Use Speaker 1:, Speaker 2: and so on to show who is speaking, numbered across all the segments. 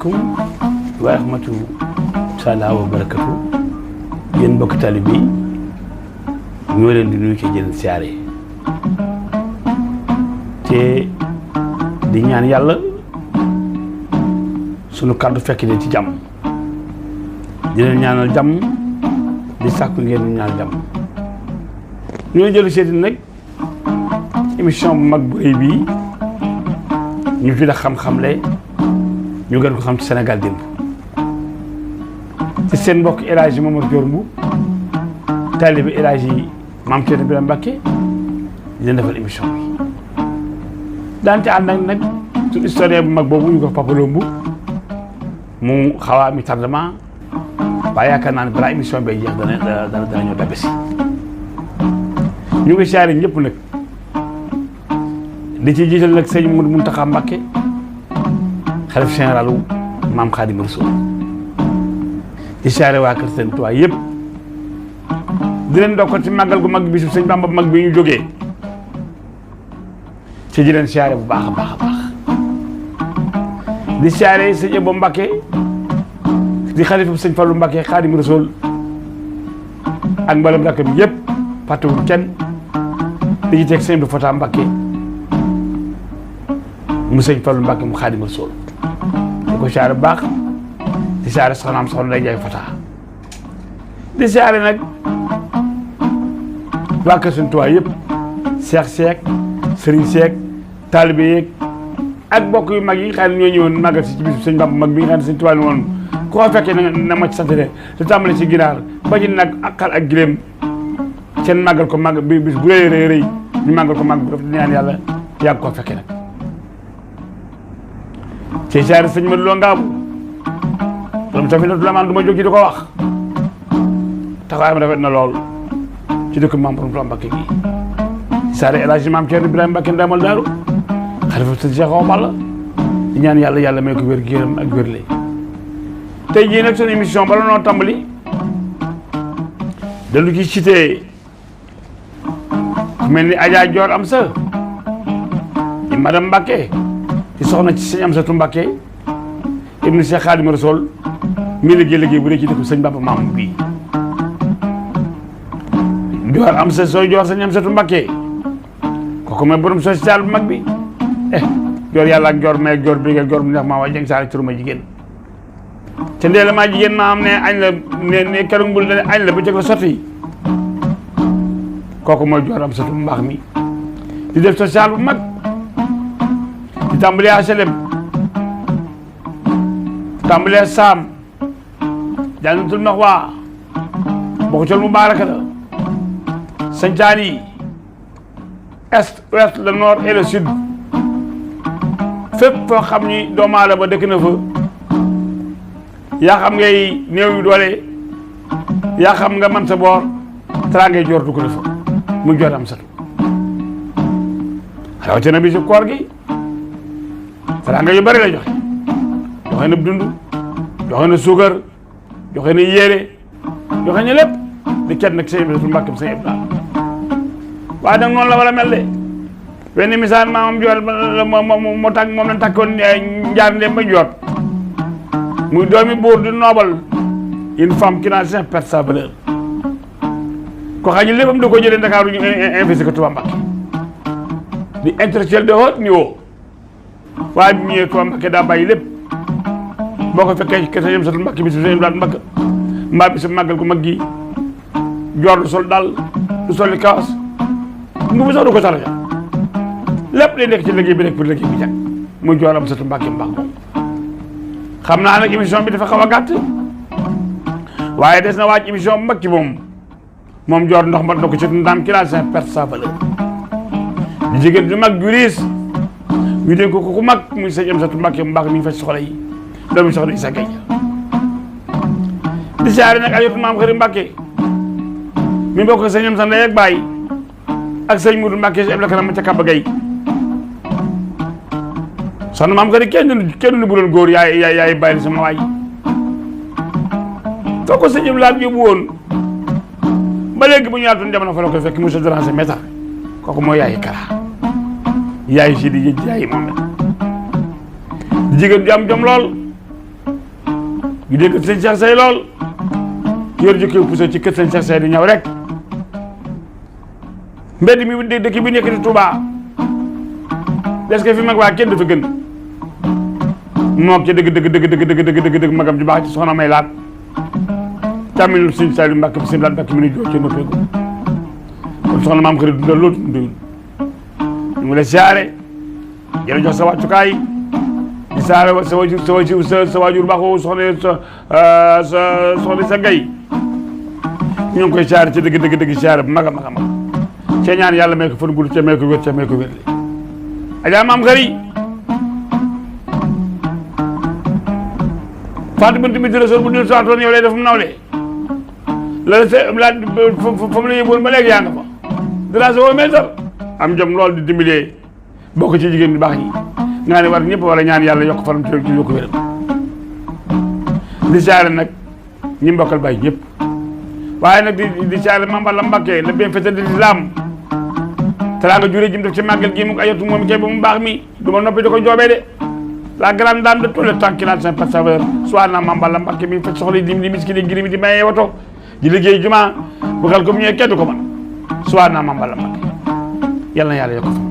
Speaker 1: asalaamaaleykum wa rahmatulah wa barakatu yéen mbokki taalibe yi ñoo leen di nuyu ci jël siyaare te di ñaan yàlla sunu kàddu fekk leen ci jàmm di leen ñaanal jàmm di sàkku ngeen ñaan jàmm ñoo jël seeti nag émission bu mag bu rëy bii ñu fi da xam-xamle ñu gën ko xam ci Sénégal démb ci seen mbokk El Hadji Mor Mboup taalibe El Hadji Mame Thierno Birahim Mbacké di leen defal émission bi daante ànd nag suñu historien bu mag boobu ñu ko Papa Mboup mu xaw a mi tardement waaye yaakaar naa ne balaa émission bi jeex dana ñëw dabe si ñu ngi siyaare ñëpp nag di ci jiital nag sëñ Mountakha Mbacké xalif généralu Maam Xaadimu Rasuul di siyaare waa kër Sëñ Tuubaa yëpp di leen dokkal ci màggal gu mag bi su sëñ Bamba mag bi ñu jógee ci di leen siyaare bu baax a baax a baax di siyaare sëñ Ebo Mbacké di xalifa sëñ Fallu Mbacké Xaadimu Rasuul ak mbalam rakk bi yëpp fàttewuñ kenn di ci teg sëñ Abdou Fata Mbacké mu sëñ Fallu Mbacké mu Xaadimu Rasuul di ko siyaare bu baax di siyaare soxnaam soxna Ndey Jaay Fata di siyaare nag waa kër Sëñ Tuubaa yëpp seex seek sëriñ seek taalibe yeeg ak mbokk yu mag yi nga xam ne ñoo ñëwoon màggal si ci bisu sëñ Bamba mag bi nga xam ne Sëñ Tuubaa woon ku ko fekkee na ma ci sant de te tàmbale ci ginaar ba ci nag ak xar ak gileem seen màggal ko màgg bi bis bu rëy rëy rëy ñu màggal ko màgg bu def di ñaan yàlla yàgg koo fekkee nag ci siyaare sëñ Madu Lo Ngaabu loolu tamit nag du ma jóg ci di ko wax taxawaayam rafet na lool ci dëkk Maam Borom Tuubaa Mbacké gi siyaare El Hadji Mame Thierno Birahim Mbacké ndamal daaru xalifa sëñ Cheikh Awa Balla di ñaan yàlla may ko wér gu yaram ak wér lay tey jii nag sunu émission bala noo tàmbali dañu ci cité ku mel ni Adja Dior Amsa di madame Mbacké di soxna ci sëñ Amsatu Mbacké ibnu Cheikh Xaadimu Rasuul mi liggéey bu dee ci dëkk sëñ Bamba Maam bii Dior Amsa sooy Dior sëñ Amsatu Mbacké kooku mooy borom social bu mag bi Dior yàlla ak Dior may ak Dior bi ak Dior bu neex maa waa jëng saari turuma jigéen te ndee la maa jigéen maa am ne añ la ne keroog mbul ne añ la bu jëkk la sotti kooku mooy Dior Amsatu bu mbaax mi di def social bu mag di tàmbalee HLM tàmbalee Saam Jannatul Maxwa bokk col mu baaraka la sancaan yi est ouest le nord et le sud fépp foo xam ni doomu aadama dëkk na fa yaa xam ngay néew yu doole yaa xam nga man sa boor teraangay Dior dugg na fa muy Dior Amsatu rawatina bi si koor gi teraanga yu bari la joxe na dund joxe na suukar joxe na yére joxe na lépp di ket nag sëñ Abdou Mbacké sëñ Abdou waaye nag noonu la war a mel de wenn misaal maamam Dior moo tàgg moom lañ tàkkoon njaar ndem ba Dior muy doomi buur di noobal une femme qui n'a jamais perdu sa valeur ko xam ne léppam da ko jëlee Dakar ñu investi ko Touba Mbacké di intellectuel de haut niveau waaye bi mu ñëwee Touba Mbacké daa bàyyi lépp boo ko fekkee kese yëm satul Mbacké bi si sëñ Blaat Mbacké mbaa bi sa màggal gu mag gi Dior du sol daal du soli kawas mbubu sax du ko saraja lépp lay nekk ci liggéey bi nekk pour liggéey bi jag muy Dior Amsatu Mbacké mbaax moom xam naa nag émission bi dafa xaw a gàtt waaye des na waaj émission bu mag ci moom Dior ndox mat na ko ci ndam ki laa seen perte sa valeur di jigéen du mag ju riis ñu dénk ko ku mag muy sëñ Amsatu Mbacké mbaax mi ngi faj soxla yi doomu soxla yi sa gay di siyaare nag ayotu maam Xari Mbacké mi bokk sëñ Amsa ndey ak baay ak sëñ Mudu Mbacké si ebla kanam ma ca Kaba Gay soxna maam Xari kenn du bu doon góor yaay bàyyi sama waay foo ko sëñ Ablaat yóbbu woon ba léegi bu ñu yaatoon jamono fa la koy fekk monsieur Dranché Métar kooku mooy yaayi Kara yaayi si di yaayi moom di jigéen di am jom lool ñu dégg sëñ Cheikh Say lool yor jikko puso ci kër sëñ Cheikh Say di ñëw rek mbedd mi dëkk bi nekk di Touba est-ce que fi mag waa kenn dafa gën moog ca dëgg magam ju baax ci soxna may laat càmmiñu sëñ Saliou Mbacke bi sëñ laat Mbacke mi ni joo ci noppeegu kon soxna maam xarit dundal loolu dundal ñu ngi lay siyaare jërë jox sa wàccukaay di saare sa waajur baax woowu soxna sa gay ñu ngi koy siyaare ci dëgg siyaare bu mag a mag a mag cee ñaan yàlla may ko fan gudd ca may ko wér ca may ko wér li ajaa maam xari Fatou Bintou mi dina sol bu dul soxtoon yow lay def mu nawle la fa mu la yóbbuwoon ba léegi yaa nga fa dara sa woo mel sax am jom lool di dimbalee bokk ci jigéen ñi baax ñi nga ne war ñëpp war a ñaan yàlla yokk fanam ci yokk wéram di siyaare nag ñi mbokkal bay ñëpp waaye nag di siyaare Mame Balla Mbacké la bienfaiteur de l'islam teraanga juré jim def ci màggal gi mu ayatu moom kay ba mu baax mi du ma noppi da ko joobee de la grande dame de tout le temps qui n'a pas de saveur soit na Mame Balla Mbacké mi fekk soxla di miskini girimi di maye woto di liggéey juma bu xel ko mu ñëwee kenn du ko man soit na Mame Balla Mbacké yàlla na yàlla yokk fa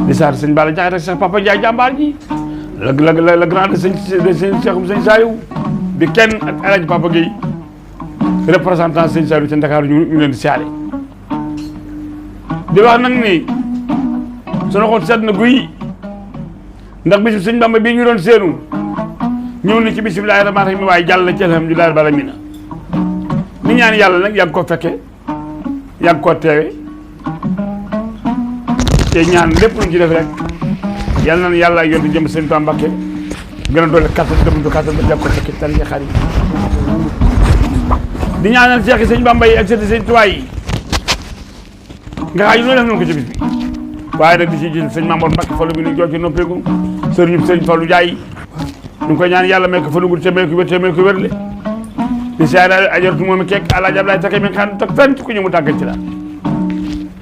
Speaker 1: di saar sëñ Balla Jaxate ak Cheikh Papa Ndiaye jàmbaar ji la grand de sëñ Cheikh Saliou di kenn ak El Hadj Papa Gueye représentant sëñ Saliou ci Dakar ñu leen di siyaare di wax nag ni sunu xol sedd na guy ndax bisu sëñ Bamba bii ñu doon seenu ñëw na ci bismillahi rahmaani rahiim waaye jàll na ci alhamdulillahi rabbil aalamiin ni ñaan yàlla nag yaa ngi ko fekke yaa ngi ko teewe te ñaan lépp luñ ci def rek yàlla na yàlla yonti jëm sëñ Tuubaa Mbàkke gën a doole kattan dem du kattan ba jàpp ko fekke tan yi xar yi di ñaanal Seex sëñ Bamba yi ak sëñ Tuubaa yi nga xaaj lu def noonu ko ci bis bi waaye nag di ci jël sëñ Mamour Mbacke Fallu bi ni joo ci noppeegu sëñ Fallu Jaay ñu ngi koy ñaan yàlla may ko fa dugul te may ko wér te may ko wérle di siyaare ajaratu moom keek Alaaji Ablaye Take mi xam tak fenn ku ñu mu tàggat ci la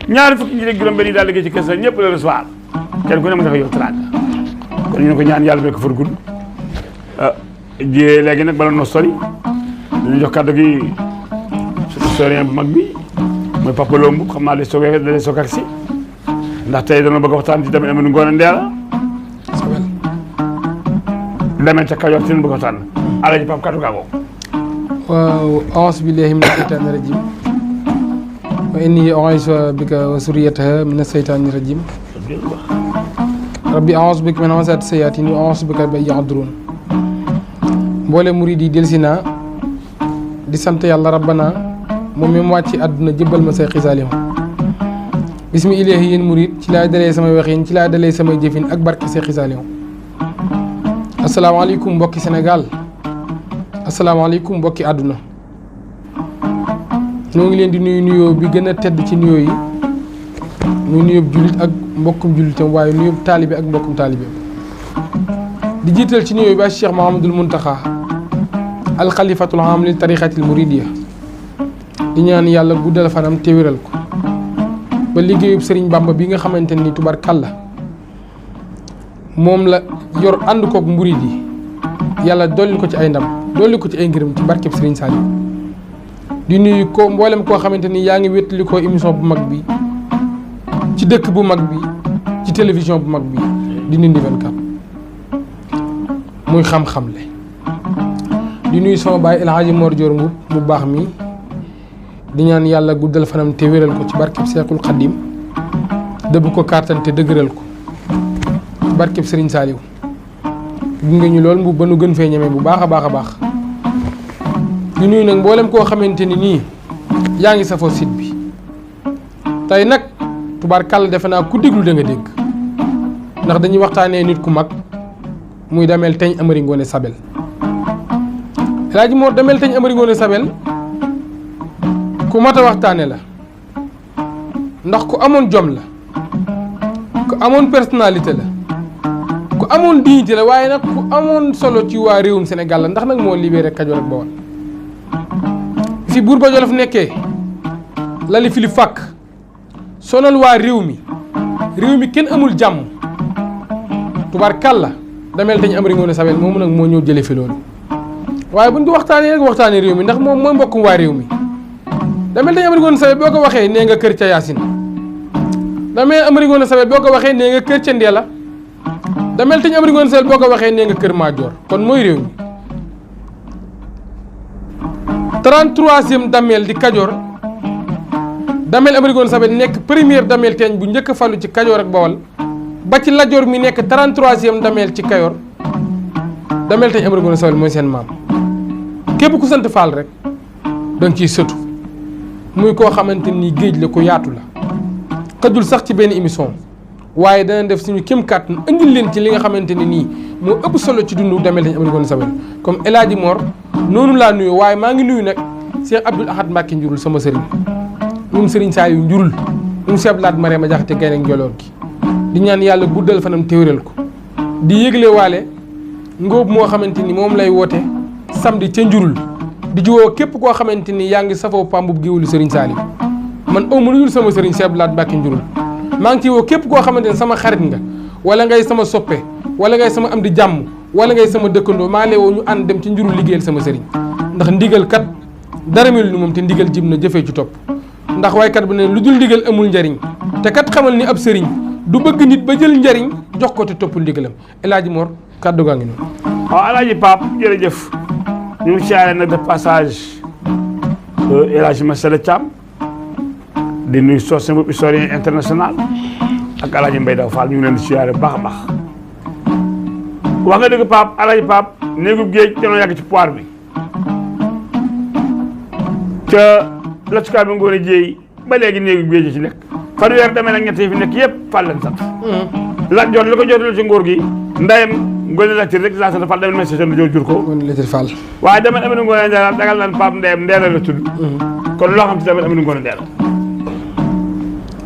Speaker 1: ñaari fukki nji rek juróom benn yi daal liggéey ci kër sa ñëpp la recevoir kenn ku ne mu dafa yow teraanga kon ñu ne ko ñaan yàlla may ko fa dugul léegi nag bala noo sori dañu jox kàddu gi historien bu mag bi mooy Papa Lomb xam naa day soog ak si ndax tey dana bëgg waxtaan ci damel ngone ndeela sobel demee ca Kajoor ci bëgg waxtaan Alaaji Pape kàddu gaa boobu
Speaker 2: waaw a'uuzu billaahi mina shaytaani rajiim wa inni u'iizuha bika wa zurriyyataha mina shaytaani rajiim rabbi a'uuzu bika min hamazaati sayaatiin wa a'uuzu bika rabbi an yahduruun mboole murid yi delsi naa di sant yàlla rabbana moom mi mu wàcc àdduna jëbbal ma say xisaali bismi ilaahi yéen murid ci laa dalee samay waxin ci laa dalee samay jëfin ak barke say xisaali asalaamaaleykum mbokki Sénégal asalaamaaleykum mbokki àdduna ñoo ngi leen di nuyu nuyoo bi gën a tedd ci nuyoo yi muy nuyoo jullit ak mbokkum jullitam waaye nuyoo taalibe ak mbokkum taalibe di jiital ci nuyoo bi ak Cheikh Mouhamadoul Mountakha alxalifatul aam li tariqatil muridiyya di ñaan yàlla guddal fanam te wéral ko ba liggéeyub Serigne Bamba bi nga xamante ni tubarkàlla moom la yor ànd koog murid yi yàlla dolli ko ci ay ndam dolli ko ci ay ngërëm ci barkeb Serigne Saliou di nuyu ko mboolem koo xamante ni yaa ngi wétali ko émission bu mag bi ci dëkk bu mag bi ci télévision bu mag bi di Ndindy 24 muy xam-xamle di nuyu sama baay El Hadji Mor Mboup mu baax mi di ñaan yàlla guddal fanam te wéral ko ci barkeb Seexul Xaddim dëbb ko kàttan te dëgëral ko ci barkeb Serigne Saliou gunge ñu lool Mboup ba nu gën fee ñeme bu baax a baax a baax di nuyu nag mboolem koo xamante ni nii yaa ngi safoo site bi tey nag tubaarkàlla defe naa ku déglu da nga dégg ndax dañuy waxtaanee nit ku mag muy damel teñ amary ngone sabel El Hadji Mor damel teñ amary ngone sabel ku mat a waxtaane la ndax ku amoon jom la ku amoon personnalité la ku amoon dignité la waaye nag ku amoon solo ci waa réewum Sénégal la ndax nag moo libéré Kajoor ak Bawol fi buur ba Jolof nekkee lali fi li fàkk sonal waa réew mi kenn amul jàmm tubaarkàlla damel teñ amary ngone sabel moomu nag moo ñëw jële fi loolu waaye buñ ko waxtaanee rek waxtaanee réew mi ndax moom mooy mbokkum waa réew mi. damel tañ Amary Ngoone Sobel boo ko waxee nee nga kër ca Yaasin damel Amary Ngoone Sobel boo ko waxee nee nga kër ca Ndeela damel tañ Amary Ngoone Sobel boo ko waxee nee nga kër Maajoor kon mooy réew mi 33e damel di Kajoor damel Amary Ngoone Sobel nekk première damel teeñ bu njëkk a falu ci Kajoor ak Bawol ba ci Lajoor mi nekk 33e damel ci Kajoor damel tañ Amary Ngoone Sobel mooy seen maam képp ku sant Fall rek danga ciy sëtu muy koo xamante ni géej la ko yaatu la xajul sax ci benn émission waaye dana def suñu kéem kàttan indil leen ci li nga xamante ne nii moo ëpp solo ci dundu damel tañ Amary Ngoone Sobel comme El Hadji Mor noonu laa nuyu waaye maa ngi nuyu nag Cheikh Abdoul Ahad Mbacké njurul sama sëriñ moom Serigne Saliou njurul moom Cheikh Abdoul Ahad Mariama Jaxate Gaynde ak Njoloor gi di ñaan yàlla guddal fanam téwéral ko di yëgle waale ngóob moo xamante ni moom lay woote samedi ca njurul di jiwoo képp koo xamante ni yaa ngi safoo Pape Mboup géwélu Serigne Saliou man aw ma lu dul sama Serigne Cheikh Abdoul Ahad Mbacké njurul maa ngi ci woo képp koo xamante ni sama xarit nga wala ngay sama soppe wala ngay sama am di jàmm wala ngay sama dëkkandoo maa lay woo ñu ànd dem ci njurul liggéeyal sama Serigne ndax ndigal kat dara mel ni moom te ndigal jib na jëfee ci topp ndax waykat bu ne lu dul ndigal amul njariñ te kat xamal ni ab sëriñ du bëgg nit ba jël njariñ jox ko te toppul ndigalam El Hadji Mor kàddu gaa ngi noonu.
Speaker 1: waaw El Hadji Pape jërëjëf ñu ngi siyaare nag de passage El Hadji Masala Thiam di nuyu Socé Mboup historien international ak El Hadji Mbaye Daw Fall ñu ngi leen di siyaare baax a baax wax nga dëgg Pape El Hadji Pape néegub géej dañoo yàgg ci poire bi ca latukaay bi ngoon a jéey ba léegi néegub géej ci nekk fanweer demee nag ñett yi fi nekk yëpp Fall leen sant la jot li ko jotul ci nguur gi ndayam Ngoone Latir rek laa sant Fall demel message am jur ko
Speaker 2: Ngoone Latir Fall
Speaker 1: waaye demel Amary Ngoone Ndeela dagal naan Pape ndeyam Ndeela la tudd kon loo xam ci demel Amary Ngoone Ndeela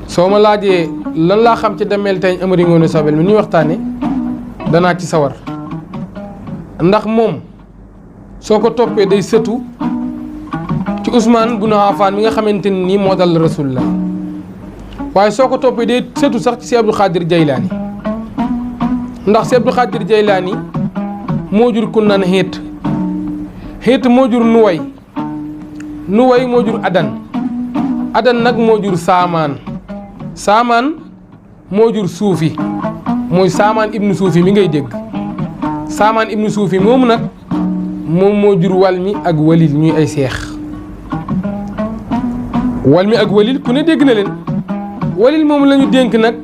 Speaker 2: soo ma laajee lan laa xam ci damel tañ Amary Ngoone Sobel mi ñuy waxtaane danaa ci sawar ndax moom soo ko toppee day sëtu ci Ousmane bu Affan mi nga xamante ni nii moo dal Rasulullah waaye soo ko toppee day sëtu sax ci si Abdou Khadir Jaylaani ndax si Abdou Khadir Jaylaani moo jur ku naan xiit moo jur nuway moo jur adan nag moo jur saamaan moo jur suufi mooy saamaan ibnu suufi mi ngay dégg saamaan ibnu suufi moomu nag moom moo jur wal mi ak walil ñuy ay seex wal mi ak walil ku ne dégg na leen walil moom la ñu dénk nag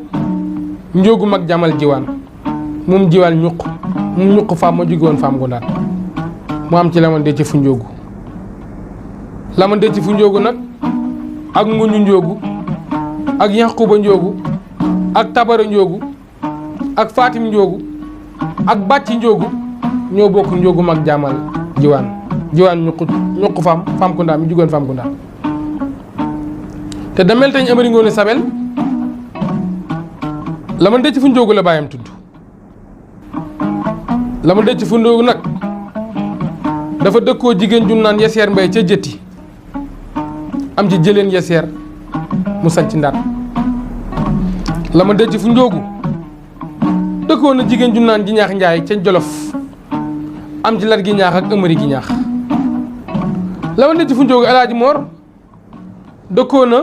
Speaker 2: njóogu mag jamal jiwaan moom jiwaan ñuq faam ma jóge woon faam gundaat mu am ci laman de ci fu njóogu laman de ci fu njóogu nag ak nguñu njóogu ak yanquba njóogu ak tabara njóogu ak fatim njóogu ak bàcci njóogu ñoo bokk njóogu mag jamal jiwaan ñuq faam kundaa mi jóge woon faam kundaa te damel tañ Amary Ngoone Sobel la ma dëcc fu njóogu la bàyyam tudd la ma dëcc fu njóogu nag dafa dëkkoo jigéen ju naan yeseer mbay ca jëtti am ci jëleen yeseer mu sanc ndaat la ma dëcc fu njóogu dëkkoo na jigéen ju naan ji ñaax njaay ca jolof am ci lat gi ñaax ak Amary gi ñaax la ma dëcc fu njóogu El Hadji Mor dëkkoo na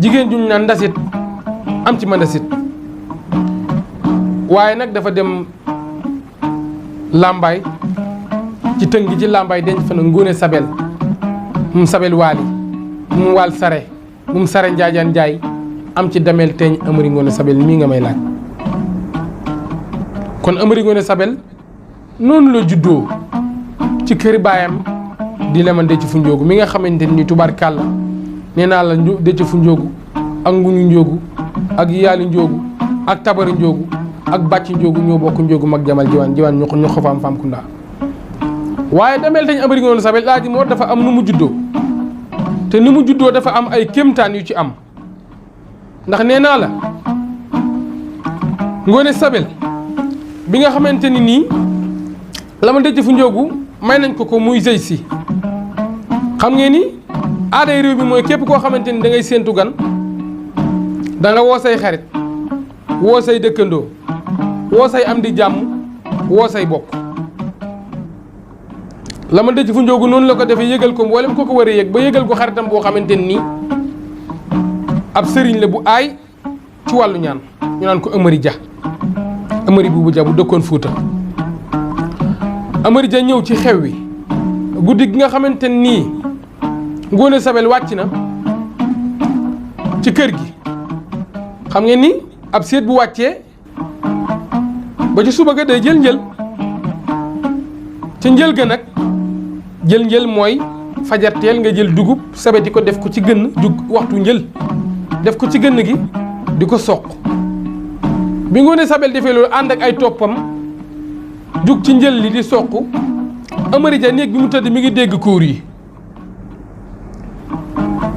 Speaker 2: jigéen juñ naan ndasit am ci ma ndasit waaye nag dafa dem làmbaay ci tëng gi ci làmbaay denc fa na Ngoone Sobel mum Sobel waali mum waal sare mum sare njaajaan njaay am ci damel teeñ Amary Ngoone Sobel mii nga may laaj kon Amary Ngoone Sobel noonu la juddoo ci kër baayam di leman dëcc fu njóogu mi nga xamante ni tubaarkàlla nee naa la dëcc fu njóogu ak nguñu njóogu ak yaali njóogu ak tabari njóogu ak bàcc njóogu ñoo bokk njóogu mag jamal jiwaan ñu faam faam kundaa waaye damel tañ Amary Ngoone Sobel El Hadji Mor dafa am nu mu juddoo te ni mu juddoo dafa am ay kéemtaan yu ci am ndax nee naa la Ngoone Sobel bi nga xamante ni nii la ma dëcc fu njóogu may nañ ko muy sëy si xam ngeen ni aaday réew mi mooy képp koo xamante ni da ngay séentu gan da nga woo say xarit woo say dëkkandoo woo say am di jàmm woo say bokk la ma dëj fu njóogu noonu la ko defee yëgal ko mboolem ko ko war a yëg ba yëgal ko xaritam boo xamante nii ab sëriñ la bu aay ci wàllu ñaan ñu naan ko Amary Dia Amary Boubou Dia bu dëkkoon Fuuta. Amary Dia ñëw ci xew wi guddi gi nga xamante nii Ngone Sobel wàcc na ci kër gi xam ngeen ni ab seet bu wàccee ba ci suba ga day jël njël ca njël ga nag jël njël mooy fajarteel nga jël dugub sabe di ko def ko ci gënn jug waxtu njël def ko ci gënn gi di ko soq bi Ngone Sobel defee loolu ànd ak ay toppam jug ci njël li di soq Amary Dia néeg bi mu tëdd mi ngi dégg kuur yi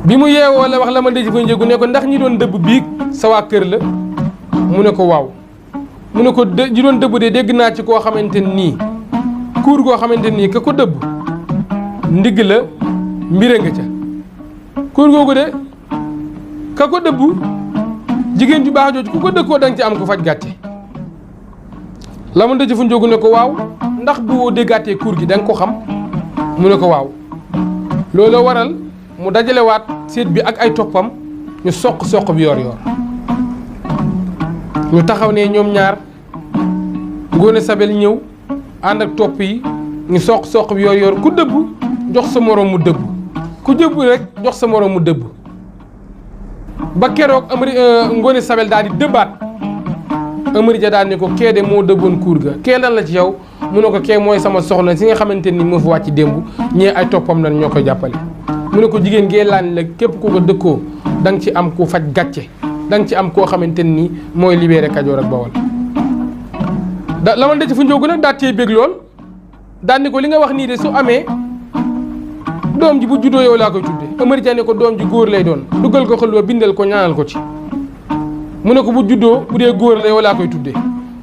Speaker 2: bi mu yeewoo la wax la ma dëj fa njëgu ne ko ndax ñi doon dëbb biig sa waa kër la mu ne ko waaw mu ne ko ñi doon dëbb de dégg naa ci koo xamante nii kuur goo xamante nii ka ko dëbb ndigg la mbire nga ca kuur googu de ka ko dëbb jigéen ju baax jooju ku ko dëkkoo danga ci am ko faj gàcce la ma dëj fa njëgu ne ko waaw ndax bu déggaatee kuur gi da nga ko xam mu ne ko waaw loolu waral mu dajalewaat seet bi ak ay toppam ñu soq bi yor ñu taxaw ne ñoom ñaar Ngone Sobel ñëw ànd ak topp yi ñu soq bi yor ku dëbb jox sa moroom mu dëbb ku jëbb rek jox sa moroom mu dëbb ba keroog Ngone Sobel daal di dëbbaat Amary Dia daal ne ko kee de moo dëbboon kuur ga kee lan la ci yow mu ne ko kee mooy sama soxna si nga xamante ni moo fi wàcc démb ñee ay toppam lan ñoo koy jàppale mu ne ko jigéen gee laan la képp ku ko dëkkoo da nga ci am ku faj gàcce da nga ci am koo xamante ni mooy libéré Kajoor ak Bawol la ma dëj fu njóogu nag daa tey bég lool daan ni ko li nga wax nii de su amee doom ji bu juddoo yow laa koy tudde Amary Dia ne ko doom ji góor lay doon duggal ko xel ba bindal ko ñaanal ko ci mu ne ko bu juddoo bu dee góor la yow laa koy tudde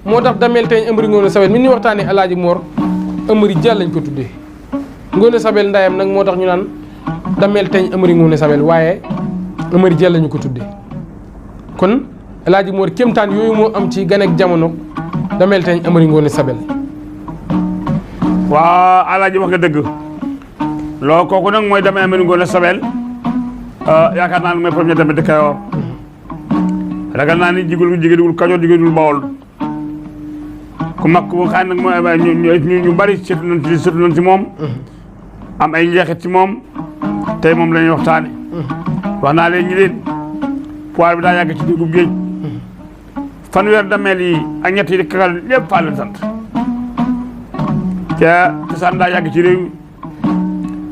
Speaker 2: moo tax damel teeñ Amary Ngone Sobel mi ni waxtaanee Alaaji Mor Amary Dia lañ ko tuddee Ngone Sobel ndayam nag moo tax ñu naan damel teeñ Amary Ngone Sobel waaye Amary Dia lañu ko tuddee kon Alaaji Mor kéemtaan yooyu moo am ci gan ak jamono damel teeñ Amary Ngone Sobel.
Speaker 1: waa Alaaji wax nga dëgg loolu kooku nag mooy damel Amary Ngone Sobel yaakaar naa ne mooy premier damel de Kajoor ragal naa ni jigéenul Kajoor jigéenul Bawol ku mag ku xam nag mooy ñu bari seetu nañ ci moom am ay njeexit ci moom tey moom la ñuy waxtaane wax naa leen ñi leen poire bi daa yàgg ci diggu géej fanweer dameel yi ak ñett yi di kakal lépp Fall leen sant ca cosaan daa yàgg ci réew mi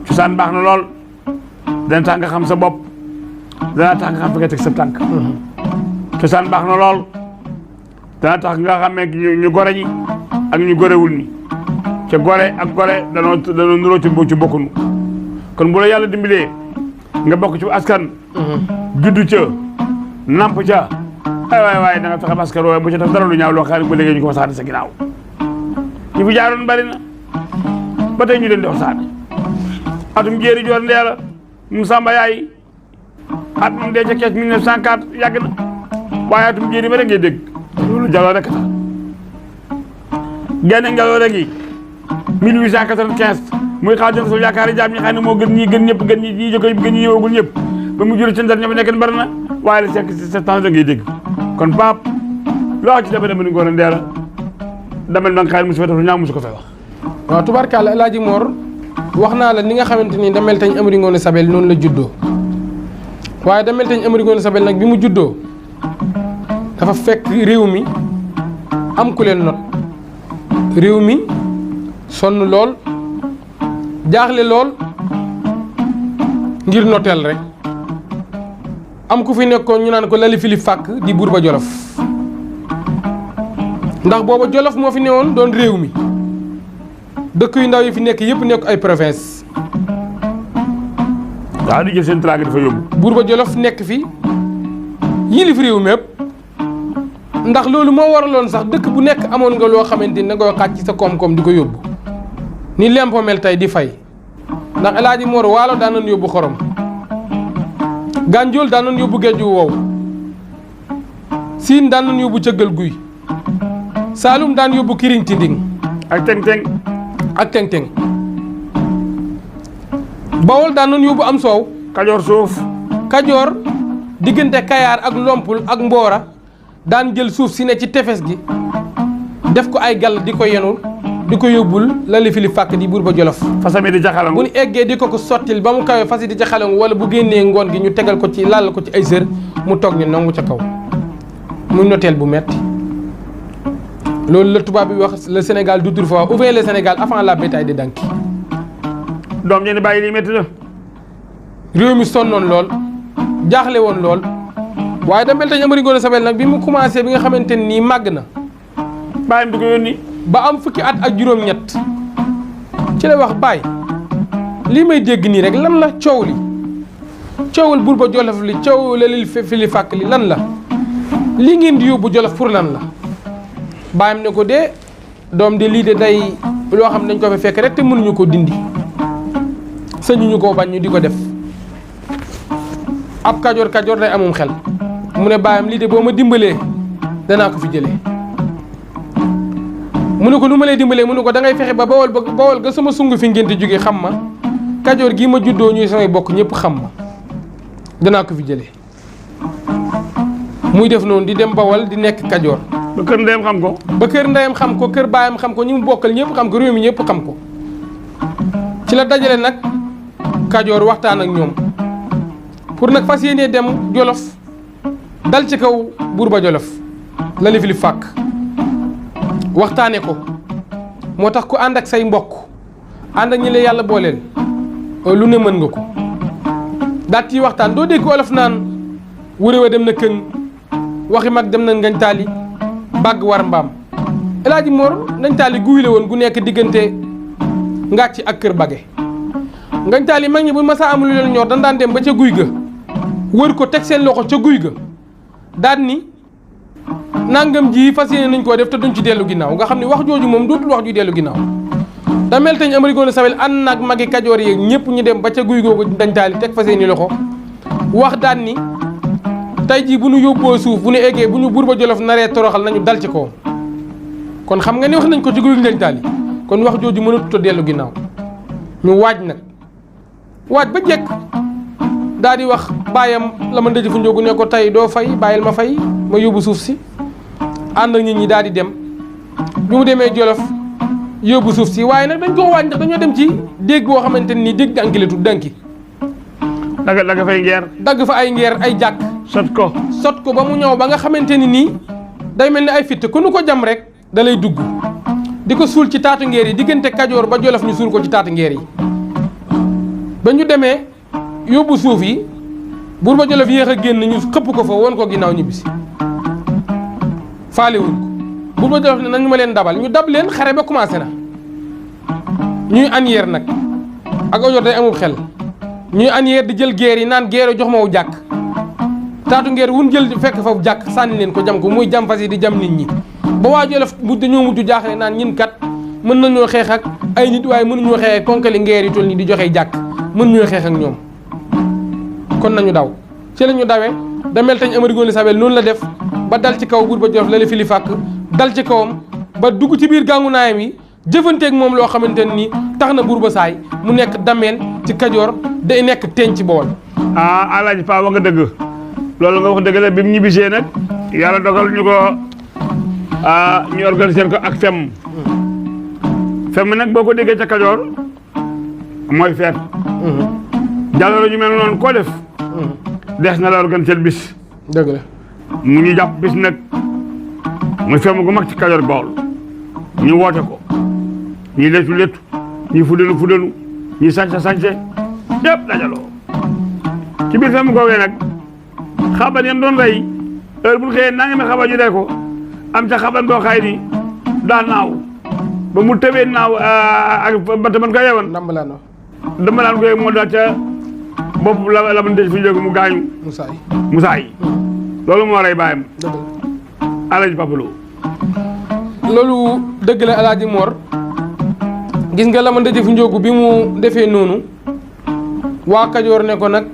Speaker 1: cosaan baax na lool dana tax nga xam sa bopp dana tax nga xam fi nga teg sa tànk cosaan baax na lool dana tax nga xamee ñu gore ñi ak ñu gorewul ni ca gore ak gore danoo nuroo ci bokkunu kon bu la yàlla dimbalee nga bokk ci askan juddu ca namp ca ay waay da nga fexe askan woowe bu ca def dara lu ñaaw loo xam ne ba léegi ñu ko waxtaane sa ginnaaw ñu fi jaaroon bari na ba tey ñu leen di waxtaane atum jéeri joor ndeela mu samba yaay at moom dee ca kees 1904 yàgg na waaye atum jéeri ba rek ngay dégg loolu jaloo rek tax genn ngeloo rek yi 1895 muy xaajal sul yaakaari jaam ñi xam ne moo gën ñi gën ñëpp gën ñi jëkko gën ñi ñëwagul ñëpp ba mu jur ci ndar ña fa nekk bari na waaye la sekk 7 ans da ngay dégg kon Pape loo ci dafa Amary Ngone Ndeela damel da nga xaar mosu fa def ñaaw mosu ko fay wax
Speaker 2: waaw tubaarkàlla El Hadji Mor wax naa la ni nga xamante ni damel teeñ Amary Ngone Sobel noonu la juddoo waaye damel teeñ Amary Ngone Sobel nag bi mu juddoo dafa fekk réew mi am ku leen not réew mi sonn lool jaaxle lool ngir noteel rek am ku fi nekkoon ñu naan ko lali fili fàkk di buur ba Jolof ndax booba Jolof moo fi newoon doon réew mi dëkk yu ndaw yi fi nekk yëpp nekk ay province
Speaker 1: waaw di jël seen teraanga dafa yóbbu
Speaker 2: buur ba Jolof nekk fi yilif réew mépp ndax loolu moo waraloon sax dëkk bu nekk amoon nga loo xamante ni da nga koy xaaj ci sa koom-koom di ko yóbbu ni lempo mel tey di fay ndax El Hadji Mor waalo daan nañ yóbbu xorom gànjool daan nañ yóbbu géej gu wow siin daan nañ yóbbu cëggal guy saalum daan yóbbu kiriñ tinding
Speaker 1: ak teng-teng
Speaker 2: ak teng-teng Bawol daan nañu yóbbu am soow.
Speaker 1: Kajoor suuf.
Speaker 2: Kajoor diggante Kayaar ak Lompul ak Mboora daan jël suuf si ne ci tefes gi def ko ay gàll di ko yenul di ko yóbbul la li fili fàkk di buur ba Jolof.
Speaker 1: fasami di jaxalangu.
Speaker 2: bu ñu eggee di ko sottil ba mu kawee fas yi di jaxalangu wala bu génnee ngoon gi ñu tegal ko ci lal ko ci ay sër mu toog ñu nangu ca kaw muy noteel bu metti loolu la tubaab bi wax le Sénégal d'autrefois ou bien le Sénégal avant la bataille de Danki.
Speaker 1: doom ñi bàyyi lii métti na.
Speaker 2: réew mi sonnoon lool jaaxle woon lool waaye damel tañ amari ngoone sobel nag bi mu commencé bi nga xamante nii màgg na
Speaker 1: bàyyam di ko yónni
Speaker 2: ba am fukki at ak juróom-ñett ci la wax baay lii may dégg nii rek lan la coow li coowal buur ba Jolof li coow la li fi li fàkk li lan la lii ngeen di yóbbu Jolof pour lan la baayam ne ko dee doom de lii de day loo xam ne dañ ko fa fekk rek te mënuñu ko dindi sëñuñu koo bañ ñu di ko def ab kajoor day amum xel mu ne baayam lii de boo ma dimbalee danaa ko fi jëlee mu ne ko nu ma lay dimbalee mu ne ko da ngay fexe ba bawol ga sama sungu fi ngeen di jóge xam ma kajoor gii ma juddoo ñuy samay bokk ñëpp xam ma danaa ko fi jëlee muy def noonu di dem bawol di nekk kajoor
Speaker 1: ba kër ndeyam xam ko.
Speaker 2: ba kër ndeyam xam ko kër baayam xam ko ñi mu bokkal ñëpp xam ko réew mi ñëpp xam ko ci la dajale nag kajoor waxtaan ak ñoom pour nag fas yéenee dem Jolof dal ci kaw buur ba Jolof la li fi li fàkk waxtaane ko moo tax ku ànd ak say mbokk ànd ak ñi la yàlla booleel lu ne mën nga ko daat yi waxtaan doo dégg olof naan wuré wa dem na këng waxi mag dem na ngañ taali bàgg war mbaam El Hadji Mor ngañ taali guyle woon gu nekk diggante ngàcc ak kër bage ngañ taali mag ñi bu masaa amul lu leen ñor dañ daan dem ba ca guy ga wër ko teg seen loxo ca guy ga daan ni nangam ji fas yéene nañ koo def te duñ ci dellu ginnaaw nga xam ne wax jooju moom dootul wax ju dellu ginnaaw damel tañ amari ngoone sobel ànd nag magi kajoor yeeg ñëpp ñu dem ba ca guy googu dañ taali teg fa seeni loxo wax daan ni tey jii bu ñu yóbboo suuf bu ñu eggee bu ñu buur ba Jolof naree toroxal nañu dal ci kawam kon xam nga ni wax nañ ko ci guy dañ taali kon wax jooju mënatut a dellu ginnaaw ñu waaj nag waaj ba jekk daal di wax baayam la ma ndëj fu njóogu ne ko tey doo fay bàyyil ma fay ma yóbbu suuf si ànd ak nit ñi daal di dem bi mu demee Jolof yóbbu suuf si waaye nag dañ ko waaj ndax dañoo dem ci dégg boo xamante ni dégg danki la tudd danki
Speaker 1: dagg fay ngeer
Speaker 2: dagg fa ay ngeer ay jàkk sot ko ba mu ñëw ba nga xamante ni nii day mel ni ay fitt ku nu ko jam rek da lay dugg di ko suul ci taatu ngeer yi diggante Kajoor ba Jolof ñu suul ko ci taatu ngeer yi ba ñu demee yóbbu suuf yi buur ba Jolof yéex a génn ñu xëpp ko fa woon ko ginnaaw ñibbisi faale wuñ ko buur ba Jolof ne nañu ma leen dabal ñu dab leen xare ba commencé na ñuy añyeer nag ak ojoor day amul xel ñuy añyeer di jël geer yi naan geero jox ma wu jàkk taatu ngeer wun jël fekk fa jàkk sànni leen ko jam ko muy jam fas yi di jam nit ñi ba waa Jolof bu dañoo mujj jaaxle naan ñin kat mën nañoo xeex ak ay nit waaye mënuñoo xeex ak konkali ngeer yi toll nii di joxe jàkk mën ñoo xeex ak ñoom kon nañu daw ci la ñu dawee damel tañ amari ngoone sobel noonu la def ba dal ci kaw buur ba Jolof la li fi li fàkk dal ci kawam ba dugg ci biir gàngu naayam yi jëfanteeg moom loo xamante ni tax na buur ba saay mu nekk dameel ci Kajoor day nekk teeñ ci Bawol.
Speaker 1: Alaaji Pa wax nga dëgg loolu nga wax dëgg la bi mu ñibbisee nag yàlla dogal ñu ko ñu organiser ko ak fem nag boo ko déggee ca Kajoor mooy feet jàllale ñu mel noonu koo def des na la organiser bis
Speaker 2: dëgg la
Speaker 1: mu ñu jàpp bis nag muy fem gu mag ci Kajoor Bawol ñu woote ko ñii léttu ñii fuddanu ñii sañse yëpp dajaloo ci biir fem googee nag xaban yam doon rey heure bu ñu xëyee naa ngi ma xaban ñu rey ko am ca xaban boo xay ni daa naaw ba mu tëbee naaw ak bant man ko yewoon dambalaan ko moo daal ca bopp la ma ndëj fi jóg mu gaañu Musaa yi loolu moo rey baayam Alaaji Papa Lo
Speaker 2: loolu dëgg la Alaaji Mor gis nga la ma ndëj fi njóogu bi mu defee noonu waa Kajoor ne ko nag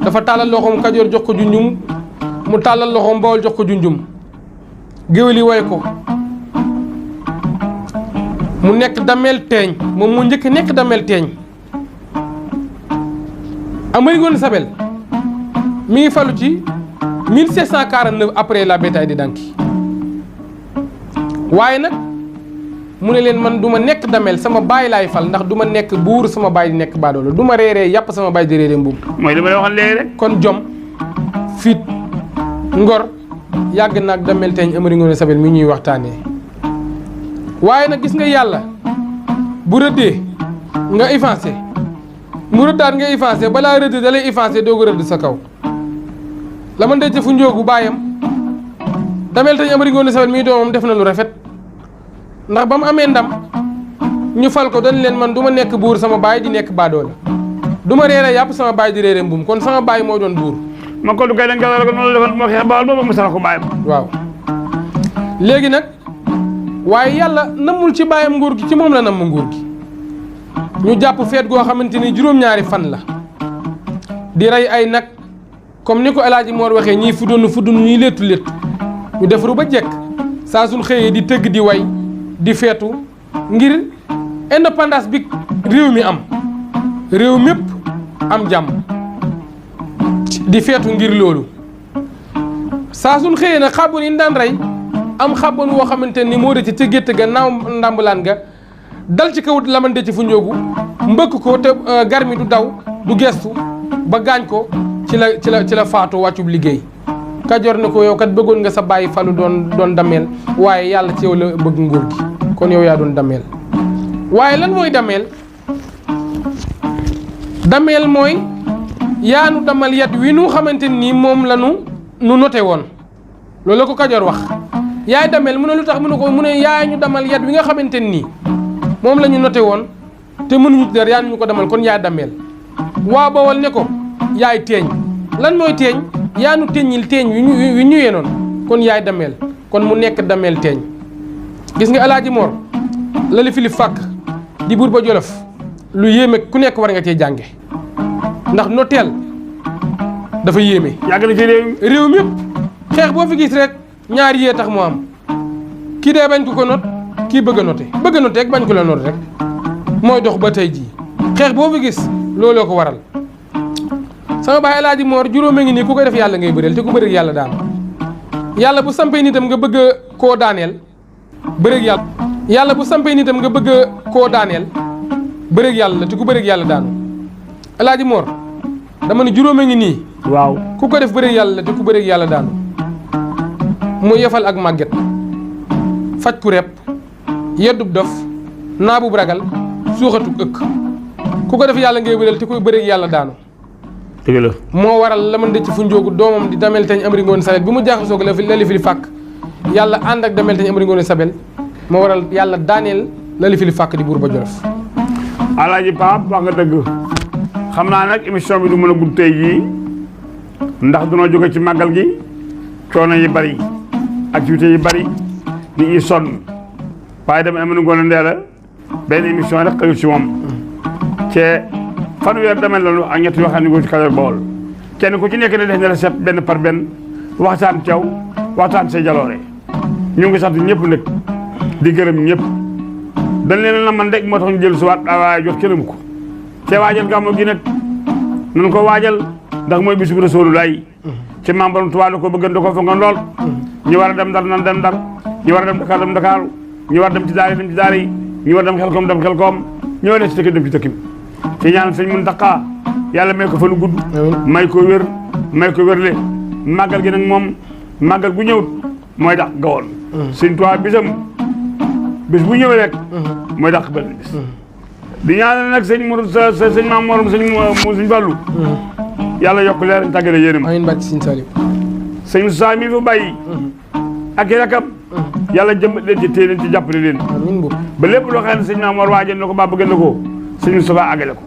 Speaker 2: dafa tàllal loxoom Kajoor jox ko junjum mu tàllal loxoom Bawol jox ko junjum géwél yi woy ko mu nekk damel teeñ moom mu njëkk nekk damel teeñ Amary Ngoone Sobel mi ngi falu ci 1749 après la bataille de Danki waaye nag mu ne leen man du ma nekk damel sama baay laay fal ndax du ma nekk buur sama baay di nekk baadoolo du ma reeree yàpp sama baay di reeree mbuum.
Speaker 1: mooy li ma la waxoon léegi rek.
Speaker 2: kon jom fit ngor yàgg naag damel teeñ Amary Ngoone Sobel mi ñuy waxtaanee waaye nag gis nga yàlla bu rëddee nga effacé mu rëddaat nga effacé balaa rëdd da lay effacé doo ko rëdd sa kaw la man de fu njóogu baayam damel teeñ Amary Ngoone Sobel mii doomam def na lu rafet ndax ba mu amee ndam ñu fal ko dañ leen man du ma nekk buur sama baay di nekk baadoola du ma reere yàpp sama baay di reere mbuum kon sama baay moo doon buur.
Speaker 1: ma ko du kay dañ ko war a noonu la defoon moo xeex baal boobu mu sarax ko baayam.
Speaker 2: waaw léegi nag waaye yàlla namul ci baayam nguur gi ci moom la namm nguur gi ñu jàpp feet goo xamante ni juróom-ñaari fan la di rey ay nag comme ni ko El Hadji Mor waxee ñii fuddunu ñuy léttu ñu defaru ba jekk saa suñ xëyee di tëgg di way di feetu ngir indépendance bi réew mi am réew mépp am jàmm di feetu ngir loolu saa suñ xëyee nag xàbboon yi ñu daan rey am xàbboon woo xamante ni moo rëcc ca gétt ga naaw ndàmbalaan ga dal ci kaw lamante ci fu njóogu mbëkk ko te garmi du daw du gestu ba gaañ ko ci la faatu wàccub liggéey Kajoor ne ko yow kat bëggoon nga sa bàyyi falu doon dameel waaye yàlla ci yow la bëgg nguur gi kon yow yaa doon dameel waaye lan mooy dameel dameel mooy yaanu damal yat wi nu xamante nii moom la nu noté woon loolu la ko Kajoor wax yaay dameel mu ne lu tax mu ne yaay ñu damal yat wi nga xamante nii moom la ñu noté woon te mënuñu dara yaa ñu ko damal kon yaay dameel waa Bawol ne ko yaay teeñ lan mooy teeñ yaa nu teññil teeñ wi ñu yenoon kon yaay dameel kon mu nekk dameel teeñ gis nga El Hadji Mor la li fili fàkk di buur ba Jolof lu yéeme ku nekk war nga cee jànge ndax noteel dafa yéeme.
Speaker 1: yàgg na ci
Speaker 2: réew mi yëpp xeex boo fi gis rek ñaari yee tax mu am kii dee bañ ko not kii bëgg a note ak bañ ko la not rek mooy dox ba tey jii xeex boo fi gis looloo ko waral. sama baay El Hadji Mor juróome ngi nii ku koy def yàlla ngay bëreel te ku bëreeg yàlla daan yàlla bu sampee nitam nga bëgg koo daaneel bëreeg yàlla yàlla bu sampee nitam nga bëgg koo daaneel bëreeg yàlla te ku bëreeg yàlla daanu El Hadji Mor dama ne juróome ngi nii.
Speaker 1: waaw
Speaker 2: ku ko def bëreeg yàlla te ku bëreeg yàlla daanu mu yefal ak màgget faj ku rep yeddub dof naabub ragal suuxatug ëkk ku ko def yàlla ngay bëreel te ku bëreeg yàlla daanu.
Speaker 1: dëgg la
Speaker 2: moo waral la man de ci fu njóogu doomam di damel teeñ Amary Ngoone Sobel bi mu jaaxasoo ko la li fi fàkk yàlla ànd ak damel teeñ Amary Ngoone Sobel moo waral yàlla daaneel la li fi fàkk di buur ba Jolof.
Speaker 1: Alaaji Pape wax nga dëgg xam naa nag émission bi du mën a gudd tey jii ndax dunoo jóge ci màggal gi coono yi bari activité yi bari nit ñi sonn waaye dama Amary Ngoone Ndeela benn émission rek xëyul ci moom cee fanweer damel lañu ak ñett yoo xam ne ko ci Kajoor Bawol kenn ku ci nekk ne def na la seet benn par benn waxtaan caw waxtaan say jaloore ñu ngi sant ñëpp nag di gërëm ñëpp dañ leen na man rek moo tax ñu jël si waat waaye jot kenn mu ko te waajal gàmmu gi nag nañ ko waajal ndax mooy bisu Rasulullah ci maam Borom Tuubaa ko bëggan da ko fonkan lool ñu war a dem Ndar nan dem Ndar ñu war a dem Dakar dem Dakar ñu war a dem ci daara dem ci daara yi ñu war a dem Xelkom dem Xelkom ñu war a dem ci dëkk dem ci dëkk bi ci ñaan sëñ Muntaxa yàlla may ko fa lu gudd may ko wér may ko wérle màggal gi nag moom màggal gu ñëwut mooy dàq gawoon sëñ Tuubaa bisam bis bu ñëwee rek mooy dàq benn bis di ñaanal nag sëñ maam morom sëñ Fallu yàlla yokk leer tàggale yéenam
Speaker 2: amiin barke sëñ Saliou
Speaker 1: sëñ Moussa mi fa bàyyi ak i rakam yàlla jëmbat leen ci téye leen ci jàppale leen
Speaker 2: amiin bu
Speaker 1: ba lépp loo xam ne sëñ maam Mor waajal na ko ba bëgg na ko sëñ Moustapha àggale ko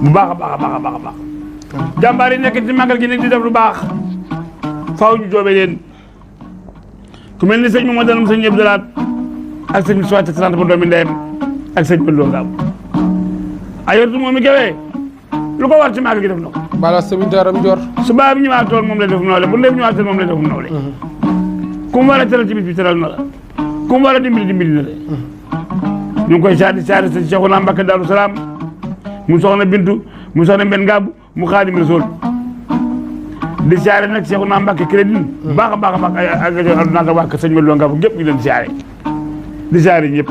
Speaker 1: bu baax a baax a baax a baax a baax jàmbaar yi nekk ci màggal gi nag di def lu baax faaw ñu joobee leen ku mel ni sëñ Mamadou Daloum sëñ Abdou Lahad ak sëñ Moustapha te sant ba doomi ndeyam ak sëñ Bello Ngam ayortu moom mi gewee lu ko war ci màggal gi def na ko
Speaker 2: bala sëñ Daram Dior
Speaker 1: subaa bi ñëwaat tool moom lay def nawle bu ndef ñëwaat tool moom lay def nawle ku mu war a teral ci bis bi teral na la ku mu war a dimbali na la ñu ngi koy saari sëñ Cheikhouna Mbacké Darou Salaam mu soxna Bintu mu soxna Mbenn Ngab mu Xaadimu Rasuul di siyaare nag Seexu naa Mbàkke crédit baax a baax a baax ak aduna ak waa sëñ Maloua Ngabou gépp ñu leen siyaare di siyaare ñëpp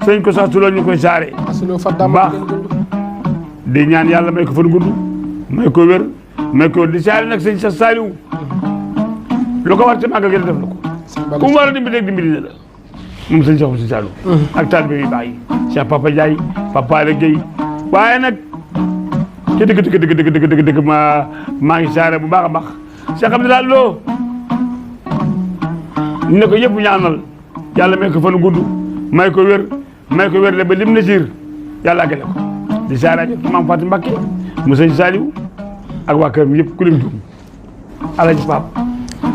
Speaker 1: sëñ ko sax tuloo ñu koy siyaare baax di ñaan yàlla may ko fan gudd may ko wér may ko di siyaare nag sëñ Saliou lu ko war te màggal gi def na ko ku mu war a dimbali rek dimbali na la moom sëñ Cheikh Saliou ak taalibe yi baax yi Cheikh Papa Ndiaye Papa Ale Guèye waaye nag ci dëgg maa ngi siyaare bu baax a baax Cheikh Abdoulaye Lo ñu ne ko yëpp ñaanal yàlla may ko fan gudd may ko wér le ba lim na siir yàlla àggale ko di siyaare ak maam Fatou Mbacké mu sëñ Saliou ak waa këram yëpp ku lim juum Alaaji Pape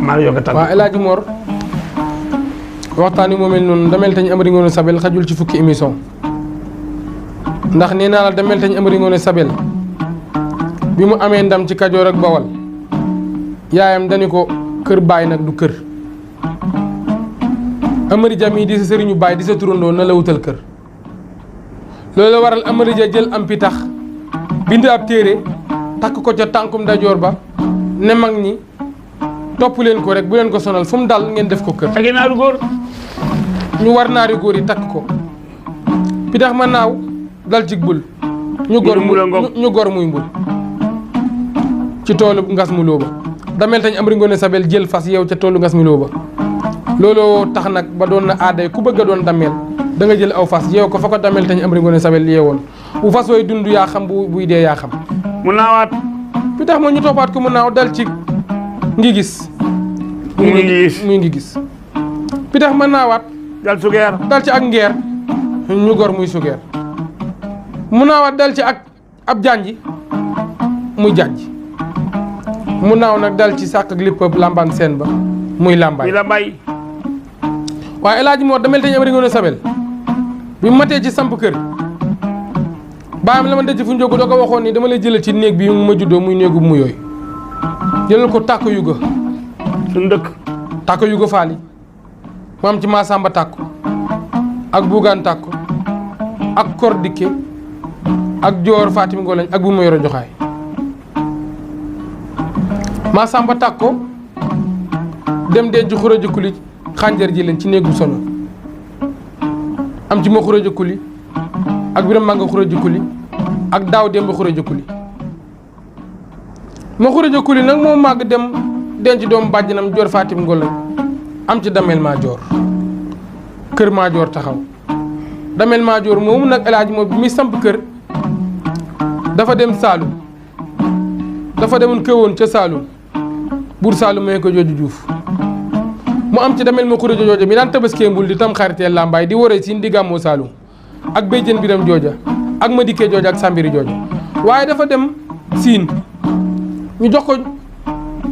Speaker 1: maa ngi yokk a tànn.
Speaker 2: waaw El Hadj Mor waxtaan wi moo mel noonu damel tañ amari ngoone sabel xajul ci fukki émission ndax nee naa la damel tañ amari ngoone sabel bi mu amee ndam ci Kajoor ak Bawal yaayam dañu ko kër baay nag du kër amari jam yi di sa sëriñu baay di sa turandoo na la wutal kër loolu la waral amari ja jël am pitax bind ab téere takk ko ca tànkum ndajoor ba ne mag ñi topp leen ko rek bu leen ko sonal fu mu dal ngeen def ko kër.
Speaker 1: ak naaru góor
Speaker 2: ñu war naari góor yi takk ko pitax ma naaw dal ci bul ñu gor muy mbul ci toolu ngas mu looba damel tañ amari ngoone sabel jël fas yeew ca toolu ngas mu looba looloo tax nag ba doon na aaday ku bëgg a doon damel da nga jël aw fas yeew ko fa ko damel tañ amari ngoone sabel yeewoon bu fas wooy dund yaa xam buy dee yaa xam
Speaker 1: mu naawaat
Speaker 2: pitax ma ñu toppaat ko mu naaw dal ci ngi gis muy ngi gis pitax ma naawaat
Speaker 1: dal sugeer
Speaker 2: dal ci ak ngeer ñu gor muy sugeer mu naawaat dal ci ak ab janji muy janji mu naaw nag dal ci sàq ak lippab lambaan seen ba muy lambaay waaye El Hadj Mor damel tañ amari ngoone sabel bi matee ci samp kër baayam la ma dëj fu njógu doo ko waxoon ni dama lay jëlal ci néeg bi ma juddoo muy néegu mu yooyu jëlal ko tàkk yuga
Speaker 1: suñu dëkk
Speaker 2: tàkk yuga faali mu am ci Massamba tàkko ak Bougane tàkko ak Kor Dikke ak Joor Fatim Ngolañ ak bu ma yoro joxaay Massamba tàkko dem denc xura jëkkuli xànjar ji leen ci néegu sono am ci ma xura jëkkuli ak biram maa nga xura jëkkuli ak daaw dem ba xura jëkkuli ma xura jëkkuli nag moo màgg dem denc doomu bàjjanam Joor Fatim Ngolañ am ci damel maa joor kër maa joor taxaw damel maa joor moomu nag El Hadj Mor bi muy samp kër dafa dem Saalum dafa demoon këwoon ca Saalum buur Saalum mooy ko jooju Juuf mu am ci damel ma xura jooja mi daan tabaskee mbul di tam xaritee làmbaay di waree siin di gàmmoo Saalum ak béjjën biram jooja ak ma dikkee jooja ak sàmbiri jooja waaye dafa dem siin ñu jox ko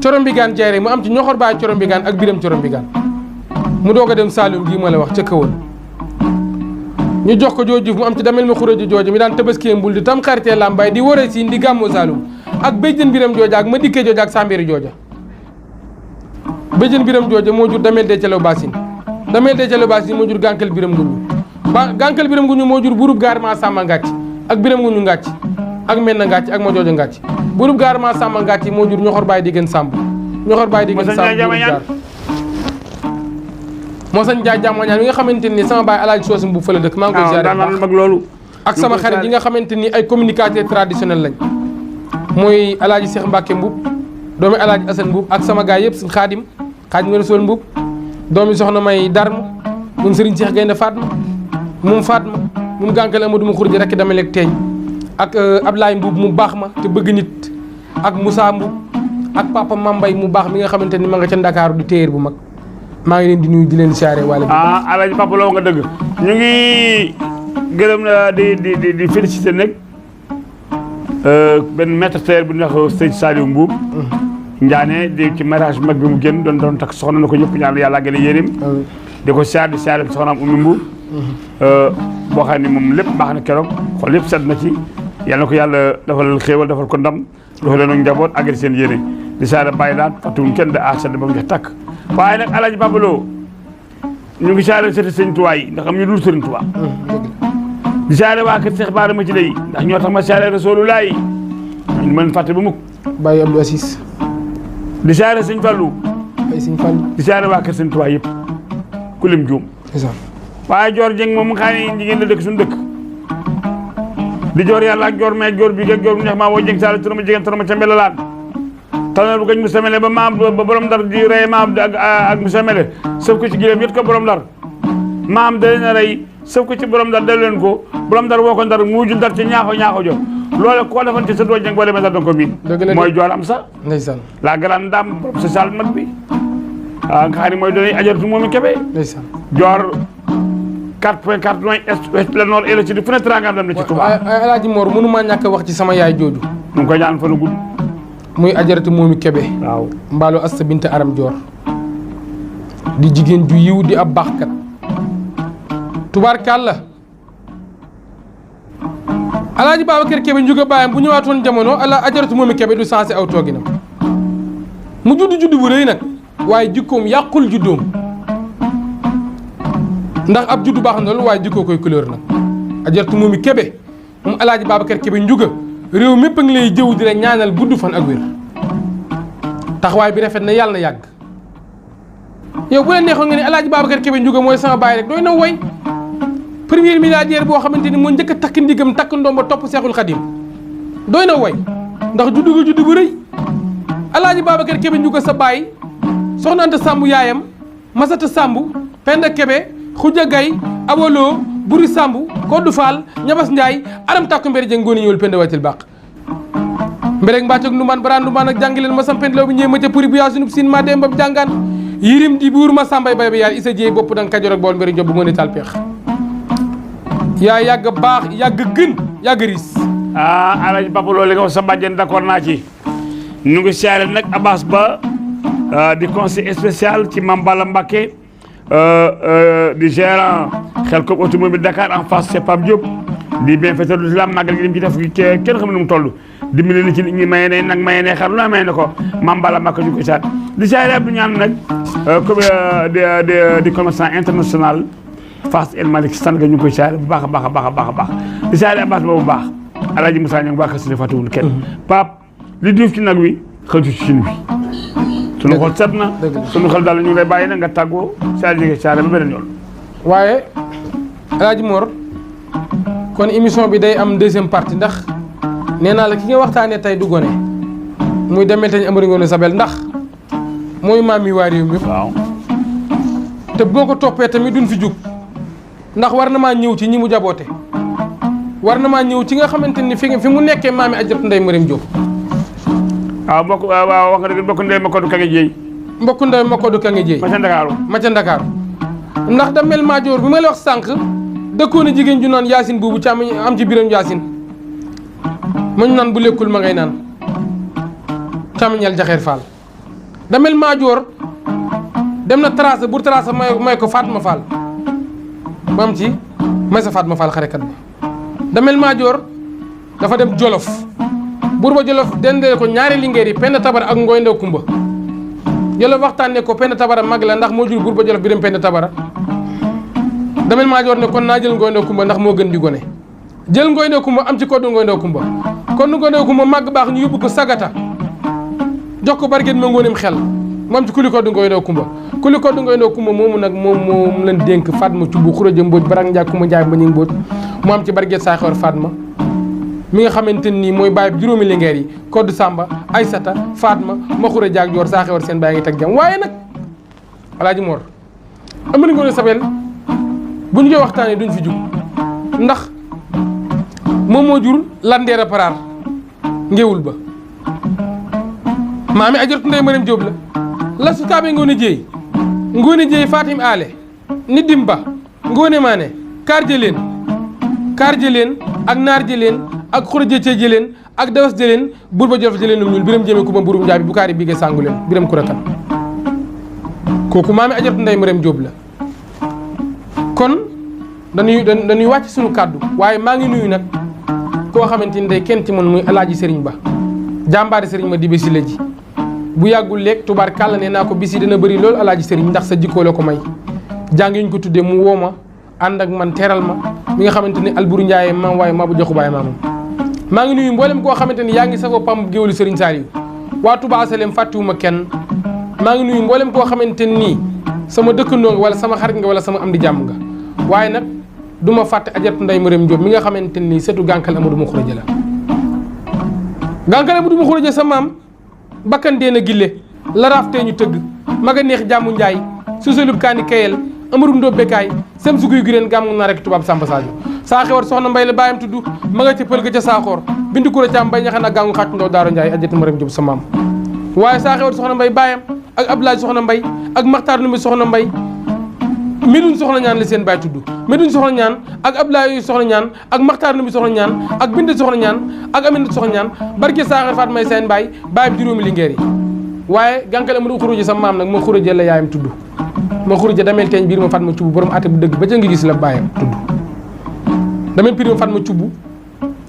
Speaker 2: corombigaan jeere mu am ci ñoxor baay corombigaan ak biram corombigaan mu doog a dem Saalum gii ma la wax ca kawoon ñu jox ko joojuuf mu am ci damel ma xuraja jooja mi daan tabaskee mbul di tam xaritee làmbaay di waree siin di gàmmoo Saalum ak béjjën biram jooja ak ma dikkee jooja ak sàmbiri jooja béjjën biram jooja moo jur damel dee calaw baasin damel dee calaw baasin moo jur gànkal biram nguñu gànkal biram nguñu moo jur burub gaarement sàmma ngàcc ak biram nguñu ngàcc ak menn ngàcc ak ma jooja ngàcc burub gaarement sàmma ngàcc moo jur ñoxor baay diggéen sàmb ñoxor baay diggéen sàmb moo sañ jaay jàmmañaan mi nga xamante ni sama baay alaaji soosi Mboup fa la dëkk maa ngi koy ziare
Speaker 1: mag loolu
Speaker 2: ak sama xarit yi nga xamante ni ay communicateurs traditionnels lañ mooy alaaji Cheikh Mbacke Mboup doomi alaaji Assane Mboup ak sama gaay yëpp suñ xaadim nga Rasuul Mboup doomi soxna may darm moom Serigne Cheikh Gaynde Fatma moom gànkal Amadou ma xurji rekk dama leeg teeñ ak Ablaye Mboup mu baax ma te bëgg nit ak Moussa Mboup ak papa Mambay mu baax mi nga xamante ni ma nga ca Ndakaaru di téyeer bu mag maa ngi leen di nuyu di leen siyaare wala
Speaker 1: alaaji papa loo nga dëgg ñu ngi gërëm na di félicité nag benn maître tailleur bu ñuy wax sëñ Saliou Mboup Ndiané di ci mariage mag bi mu génn doon takk soxna na ko ñëpp ñaan yàlla gën a yéenim di ko siyaar di siyaare soxnaam Oumy Mboup boo xam ne moom lépp baax na keroog xool lépp sedd na ci yàlla na ko yàlla defal xéewal defal ko ndam dafa leen ak njaboot àggali seen yéene di siyaare bàyyi laan fàttuwuñ kenn de sedd ba mu jeex tàkk waaye nag alaaji Papa Lo ñu ngi siyaare sëti sëñ Tuubaa yi ndax am ñu dul sëriñ Tuubaa di siyaare waa kër Cheikh Bara ma ci lay ndax ñoo tax ma siyaare Rasulullah yi ñu mën fàtte ba mukk
Speaker 2: Baye Abdou Assis
Speaker 1: di siyaare sëñ Fallou
Speaker 2: ay sëñ Fall
Speaker 1: di siyaare waa kër sëñ Tuubaa yëpp ku lim juum waaye Joor Jeng moom mu xam ne jigéen la dëkk suñu dëkk di joor yàlla ak joor mee joor bi ak joor bu neex maa woo jëng sall turama jigéen turama ca mbelalaan tanal bu gañ mu samele ba maam ba borom Ndar di rey maam ak mu samele sëf ko ci gileem yët ko borom Ndar maam da leen a rey sëf ko ci borom Ndar delu leen ko borom Ndar woo ko Ndar mu wujju Ndar ci ñaaxo jo loolu koo defan ci sa doo jëng boo demee Ndar danga ko miin mooy joor am sa
Speaker 2: ndeysaan
Speaker 1: la grande dame borom social mag bi nga xam ne mooy doonay ajaratu moomi Kébé
Speaker 2: ndeysaan
Speaker 1: joor 4.4 loin est le nord et le sud fu ne teraangam dem na ci Touba.
Speaker 2: El Hadj Mor mënu maa ñàkk wax ci sama yaay jooju.
Speaker 1: mu ngi koy ñaan fa lu gudd.
Speaker 2: muy ajaratu moomi Kébé.
Speaker 1: waaw
Speaker 2: Mballo Asta Binta Aram Dior. di jigéen ju yiw di ab baaxkat. tubaarkàlla. El Hadj Babacar Kébé njuga baayam bu ñëwaatoon jamono ajaratu moomi Kébé du sensé aw tooginam. mu judd bu rëy nag. waaye jikkoom yàqul juddoom. ndax ab juddu baax na loolu waaye jikkoo koy couleur nag ajaratu moomi Kébé moom El Hadj Babacar Kébé njuga réew mépp a ngi lay jëw di la ñaanal gudd fan ak wér taxawaay bi rafet na yàlla na yàgg yow bu la neexoon nga ne El Hadj Babacar Kébé njuga mooy sama baay rek doy na woy premier milliardaire boo xamante ni moo njëkk a takk ndigam takk ndomba topp Seexul Xadim doy na woy ndax juddu nga juddu bu rëy El Hadj Babacar Kébé njuga sa baay soxna Anta Samb yaayam Masata Samb Penda Kébé Xuja Gay Awolo Buri Sambu Koddu Fall Ñabas Njaay Aram Takku Mbere Jeng Ngoone ñëwul pende wàccil baax mbereg mbàccog ndumaan bara ndumaan ak jàngi leen ma sam pendlaw bi ñëw ma ca puri bu yaa sunub siin ma dem bab jàngaan yirim di buur ma sambay bay ba yàlla isa jéey bopp danga kajoor ak bool mbiri job bu ngoone tal peex yaa yàgg baax yàgg gën yàgg riis
Speaker 1: Alaaji Papa loolu li nga wax sa bàjjen d'accord naa ci ñu ngi siyaare nag Abbas Ba di conseil spécial ci Mame Balla Mbacké di gérant Xelcom automobile Dakar en face c'est Pape Diop di bienfaiteur de l'islam màggal gi lim ci def kenn xam ne mu toll dimbali na ci nit ñi maye ne nag maye ne xar lu maye ne ko Mame Balla Mbacké ñu ko saat di siyaare Abdou Ñaan nag di commerçant international Fass El Malick sant ga ñu koy siyaare bu baax a baax a baax a baax a baax di siyaare Abbas Ba bu baax Alaaji Moussa Niang baax si ne fàttewul kenn Pape li duuf ci nag wi xëju ci cin wi sunu xol set na sunu xel daal ñu ngi lay bàyyi na nga tàggoo siyaare jege siyaare ba beneen yoon
Speaker 2: waaye Alaaji Mor kon émission bi day am deuxième partie ndax nee naa la ki nga waxtaanee tey du gone muy demee tañ amari ngoone Sobel ndax mooy maam yi waa réew mi
Speaker 1: waaw
Speaker 2: te boo ko toppee tamit duñ fi jug ndax war na maa ñëw ci ñi mu jaboote war na maa ñëw ci nga xamante ni fi mu nekkee maami Ajaratu Ndeye Mariam Diop
Speaker 1: waaw waaw wax nga dëgg mbokk ndey ma ko du kange jéey
Speaker 2: mbokk ndey ma ko du kange jéey
Speaker 1: ma ca Ndakaaru
Speaker 2: ndax damel maajoor bi ma la wax sànq dëkkoon a jigéen ju naan Yaasin buubu ci am ci biram Yaasin ma ñu naan bu lekkul ma ngay naan càmmiñal jaxeer Fall damel maajoor dem na tracé bu tracé may ko Fatma Fall ma am ci may sa Fatma Fall xarekat ba damel maajoor dafa dem Jolof buur ba Jolof dendee ko ñaari lingeer yi Penda Tabara ak Ngoy Ndaw Kumba Jolof waxtaanee ko Penda Tabara mag la ndax moo jur buur ba Jolof bi dem Penda Tabara damel maajoor ne kon naa jël Ngoy Ndaw Kumba ndax moo gën di gone jël Ngoy Ndaw Kumba am ci koddu Ngoy Ndaw Kumba kon Ngoy Ndaw Kumba màgg baax ñu yóbbu ko sagata jox ko barget ma ngoonem xel mu am ci kuli koddu Ngoy Ndaw Kumba kuli koddu Ngoy Ndaw Kumba moomu nag moom lañ dénk Fatma Cubb Xuraja Mbooj Barak Njaay Kumba Njaay Mbañi Mbooj mu am ci barget saa xewar Fatma mi nga xamante nii mooy bàyyi juróomi lingeer yi koddu Samba Aysata Fatma ma Xura Jaag Joor saa xewar seen bàyyi ngi teg jam waaye nag Alaaji Mor Amari Ngoone Sobel bu ñu koy waxtaanee duñ fi jug ndax moom moo jur Landeera Paraar ngéwul ba maami Ajaratu Ndeye Mariam Diop la sukaabe Ngoone Jéey Fatim Ale ni dimba Ngoone Maane kaar jëleen ak naar jëleen ak xuraje cee jëleen ak dawas jëleen buur ba Jolof jëleen ñuul biram jëmee ku ma burum njaabi bu kaari bii ge sàngu leen biram kurakan kooku maami Ajaratu Ndeye Mariam Diop la kon dañuy wàcc suñu kàddu waaye maa ngi nuyu nag koo xamante ni day kenn ci man muy alaaji Serigne Ba jàmbaari Serigne ma di bési la ji bu yàggul léeg tubaar kàlla ne naa ko bis yi dana bëri loolu alaaji Serigne ndax sa jikkoo la ko may jàng ñu ko tuddee mu woo ma ànd ak man teral ma mi nga xamante ni Alburu Ndiaye maam waaye maa bu joxu baay maamam maa ngi nuyu mboolem koo xamante ni yaa ngi safoo Pape Mboup géwélu Serigne Saliou waa Touba Asalem fàttiwuma kenn maa ngi nuyu mboolem koo xamante nii sama dëkkandoo nga wala sama xarit nga wala sama am di jàmm nga waaye nag du ma fàtte Ajaratu Ndeye Mariam Diop mi nga xamante nii sëtu gànkal Amadou ma xuraja la gànkal Amadou ma xuraja sa maam bakkan dee na gille la raaftee ñu tëgg maga neex jàmmu njaay susalub kaani kayel amarum ndoo bekkaay sem suguy gureen gàmmu naa rek tubaab Samba Sadio saa xewar soxna mbay la bàyyam tudd ma nga ca pël ga ca saaxoor bindu kura caam mbay ñaxa na gàngu xàcc ndaw daaro njaay Ajaratu Mariam Diop sa maam waaye saa xewar soxna mbay bàyyam ak Abdoulaye soxna mbay ak Maxtaar Numbi soxna mbay Medoune soxna ñaan la seen baay tudd Medoune soxna ñaan ak Abdoulaye soxna ñaan ak Maxtaar Numbi soxna ñaan ak Binde soxna ñaan ak Aminata soxna ñaan barke saaxar Faat may seen baay bàyyam juróomi lingeer yi waaye gànkal Amadou xuruja sa maam nag ma xuruja la yaayam tudd ma xuruja damel teeñ biir ma fat ma cubb borom ate bu dëgg ba ca ngi gis la bàyyam tudd damel piir ma fat ma cubb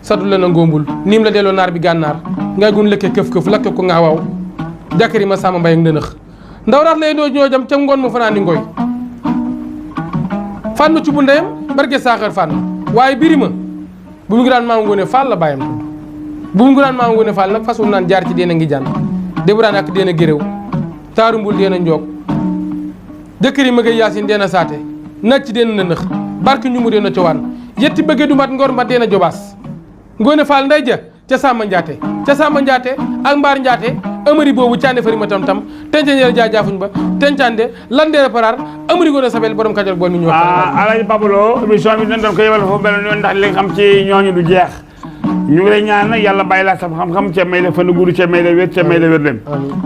Speaker 2: satu la na ngóombul niim la delloo naar bi gànnaar ngay gun lëkke këf-këf lakke ko nga waaw jàkkari ma sàmm mbay ak ndënëx ndaw raat lay doo ñoo jam ca ngoon ma fanaan di ngoy fan ma cubb ndeyam barke saaxar fan waaye biri ma bu mu ngi daan maam ngoone fall la bàyyam tudd bu mu ngi daan maam ngoone fall nag fasul naan jaar ci deena ngi jàn déburaan ak deena géréw taaru mbul deena njoog jëkkëri ma gay yaasin deena saate nacc deena nënëx barke ñu mu deena cowaan yetti bëggee du mat ngor ma deena jobaas ngoone fall nday ja ca sàmba njaate ak mbaar njaate amari boobu caande fari ma tam tencañeer jaafuñ ba tencande landeere paraar amari goone sabel borom kajal bool mi ñu wax
Speaker 1: Alaaji Babalo émission bi dañ doon ko yebal foofu benn yoon ndax li nga xam ci ñooñu du jeex ñu ngi lay ñaan nag yàlla bàyyi laa sa xam-xam ca may la fan gudd ca may la wér ca may la wér dem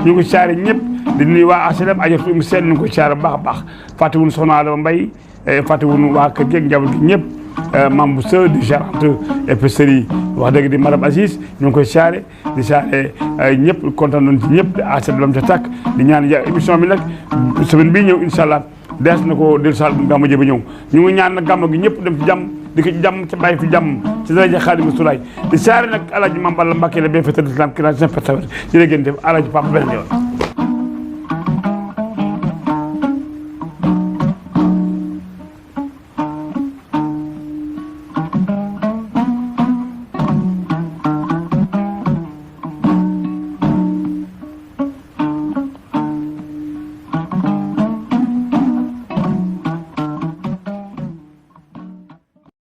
Speaker 1: ñu ngi saare ñëpp di nuyu waa HLM Ajaratu mu seen ñu ngi ko saare bu baax a baax fàttewuñu soxna Adama Mbaye fàttewuñu waa kër geeg njaboot gi ñëpp membre bu seur du gérante épicerie wax dëgg di madame Aziz ñu ngi koy saare di saare ñëpp kontaan nañ ci ñëpp di aset lam ca tàkk di ñaan émission bi nag semaine bii ñëw incha allah dees na ko del sal gàmmu ji ba ñëw ñu ngi ñaan nag gàmmu gi ñëpp dem ci jàmm di ko ci jàmm ca bàyyi fi jàmm ci daraja Xaadimu Rasuul di saare nag alaaji Mame Balla Mbacké la bee fetal islam ki na seen pétawet jërë ngeen def alaaji Papa beneen yoon